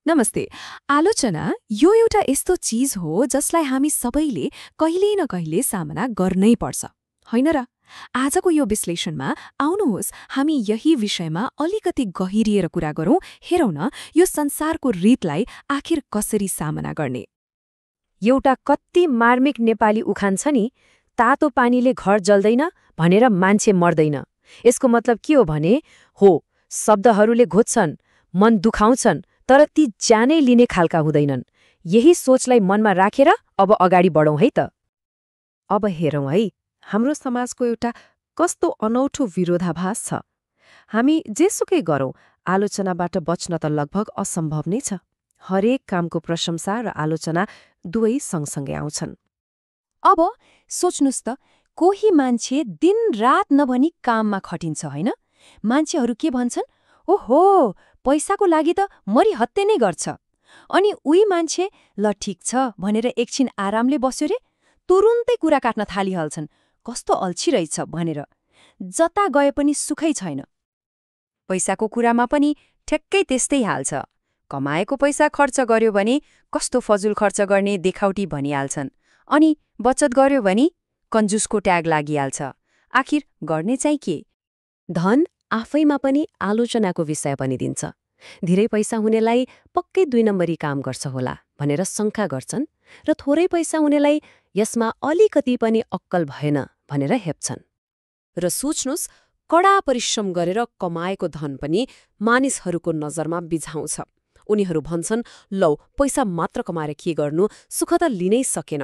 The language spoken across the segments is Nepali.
नमस्ते। आलोचना यो एउटा यस्तो चीज हो जसलाई हामी सबैले कहिले न कहिले सामना गर्नै पर्छ, होइन र? आजको यो विश्लेषणमा आउनुहोस् हामी यही विषयमा अलिकति गहिरिएर कुरा गरौँ, हेरौँ न यो संसारको रीतलाई आखिर कसरी सामना गर्ने। एउटा कति मार्मिक नेपाली उखान छ नि, तातो पानीले घर जल्दैन भनेर मान्छे मर्दैन। यसको मतलब के हो भने, हो शब्दहरूले घोच्छन्, मन दुखाउँछन्, तर ती ज्यानै लिने खालका हुँदैनन्। यही सोचलाई मनमा राखेर अब अगाडि बढौँ है त। अब हेरौँ है, हाम्रो समाजको एउटा कस्तो अनौठो विरोधाभास छ। हामी जेसुकै गरौँ, आलोचनाबाट बच्न त लगभग असम्भव नै छ। हरेक कामको प्रशंसा र आलोचना दुवै सँगसँगै आउँछन्। अब सोच्नुस् त, कोही मान्छे दिनरात नभनी काममा खटिन्छ होइन? मान्छेहरू के भन्छन्? ओहो, पैसाको लागि त मरिहत्ते नै गर्छ। अनि उही मान्छे ल ठिक छ भनेर एकछिन आरामले बस्यो रे, तुरुन्तै कुरा काट्न थालिहाल्छन्, कस्तो अल्छी रहेछ भनेर। जता गए पनि सुखै छैन। पैसाको कुरामा पनि ठ्याक्कै त्यस्तै हाल्छ। कमाएको पैसा खर्च गर्यो भने कस्तो फजुल खर्च गर्ने देखाउटी भनिहाल्छन्। अनि बचत गर्यो भने कन्जुसको ट्याग लागिहाल्छ। आखिर गर्ने चाहिँ के? धन आफैमा पनि आलोचनाको विषय बनिदिन्छ। धेरै पैसा हुनेलाई पक्कै 2 नम्बरी काम गर्छ होला भनेर शङ्का गर्छन् र थोरै पैसा हुनेलाई यसमा अलिकति पनि अक्कल भएन भनेर हेप्छन्। र सोच्नुस्, कडा परिश्रम गरेर कमाएको धन पनि मानिसहरूको नजरमा बिझाउँछ। उनीहरू भन्छन्, लौ पैसा मात्र कमाएर के गर्नु, सुख त लिनै सकेन।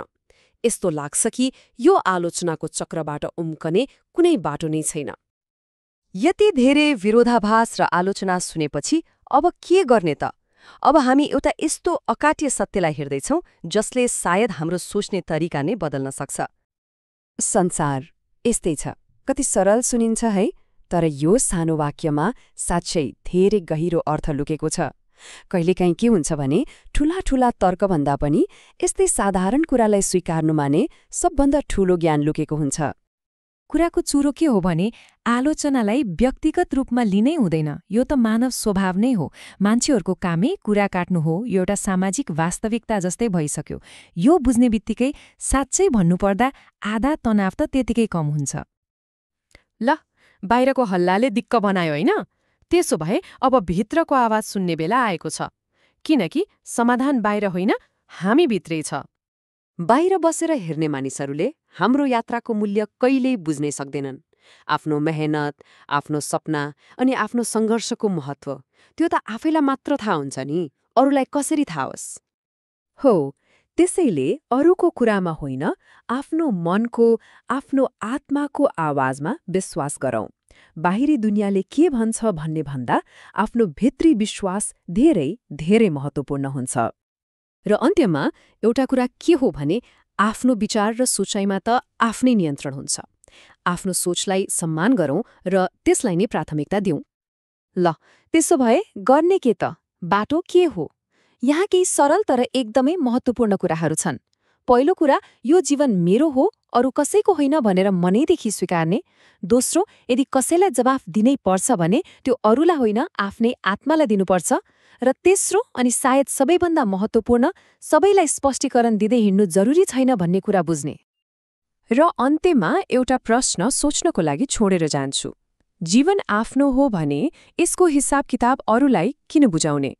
यस्तो लाग्छ कि यो आलोचनाको चक्रबाट उम्कने कुनै बाटो नै छैन। यति धेरै विरोधाभास र आलोचना सुनेपछि अब के गर्ने त? अब हामी एउटा यस्तो अकाट्य सत्यलाई हेर्दैछौँ जसले सायद हाम्रो सोच्ने तरिका नै बदल्न सक्छ। संसार यस्तै छ। कति सरल सुनिन्छ है, तर यो सानो वाक्यमा साँच्चै धेरै गहिरो अर्थ लुकेको छ। कहिलेकाहीँ के हुन्छ भने, ठूला तर्कभन्दा पनि यस्तै साधारण कुरालाई स्वीकार्नुमा नै सबभन्दा ठूलो ज्ञान लुकेको हुन्छ। कुराको चुरो के हो भने, आलोचनालाई व्यक्तिगत रूपमा लिनै हुँदैन। यो त मानव स्वभाव नै हो। मान्छेहरूको कामै कुरा काट्नु हो, यो एउटा सामाजिक वास्तविकता जस्तै भइसक्यो। यो बुझ्ने बित्तिकै साँच्चै भन्नुपर्दा आधा तनाव त त्यतिकै कम हुन्छ। ल, बाहिरको हल्लाले दिक्क बनायो होइन? त्यसो भए अब भित्रको आवाज सुन्ने बेला आएको छ। किनकि समाधान बाहिर होइन, हामी भित्रै छ। बाहिर बसेर हेर्ने मानिसहरूले हाम्रो यात्राको मूल्य कहिल्यै बुझ्नै सक्दैनन्। आफ्नो मेहनत, आफ्नो सपना अनि आफ्नो सङ्घर्षको महत्त्व त्यो त आफैलाई मात्र थाहा हुन्छ नि, अरूलाई कसरी थाहा होस्? हो, त्यसैले अरूको कुरामा होइन, आफ्नो मनको, आफ्नो आत्माको आवाजमा विश्वास गरौँ। बाहिरी दुनियाँले के भन्छ भन्ने भन्दा आफ्नो भित्री विश्वास धेरै धेरै महत्त्वपूर्ण हुन्छ। र अन्त्यमा एउटा कुरा के हो भने, आफ्नो विचार र सोचाइमा त आफ्नै नियन्त्रण हुन्छ। आफ्नो सोचलाई सम्मान गरौँ र त्यसलाई नै प्राथमिकता दिउँ। ल, त्यसो भए गर्ने के त? बाटो के हो? यहाँ केही सरल तर एकदमै महत्त्वपूर्ण कुराहरू छन्। पहिलो कुरा, यो जीवन मेरो हो, अरू कसैको होइन भनेर मनैदेखि स्वीकार्ने। दोस्रो, यदि कसैलाई जवाफ दिनै पर्छ भने त्यो अरूलाई होइन, आफ्नै आत्मालाई दिनुपर्छ। र तेस्रो अनि सायद सबैभन्दा महत्त्वपूर्ण, सबैलाई स्पष्टीकरण दिँदै हिँड्नु जरुरी छैन भन्ने कुरा बुझ्ने। र अन्त्यमा एउटा प्रश्न सोच्नको लागि छोडेर जान्छु। जीवन आफ्नो हो भने यसको हिसाब किताब अरूलाई किन बुझाउने?